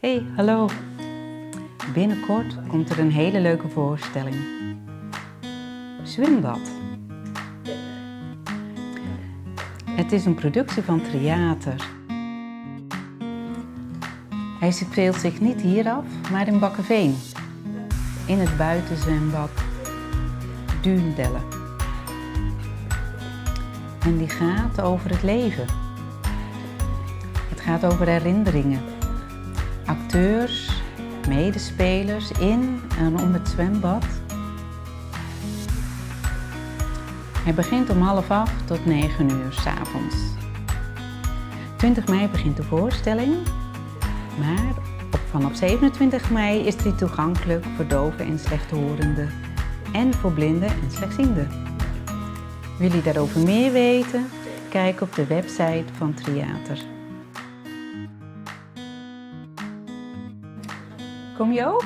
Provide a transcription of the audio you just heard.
Hey, hallo. Binnenkort komt der in hele leuke foarstelling. Swimbad. It is in produksje fan Tryater. Hy speelt zich niet hier af, maar in Bakkeveen. In het buitenzwembad Dúndelle. En die gaat over het leven. Het gaat over herinneringen. Akteurs, medespelers in en om het zwembad. Hy begint om half acht tot 9 uur 's avonds. 20 mei begint de foarstelling, mar op, vanaf 27 mei is die toeganklik foar dove en slechthorenden en foar blinden en slechtzienden. Wil je daarover meer weten? Kijk op de website fan Tryater. Kom je ook?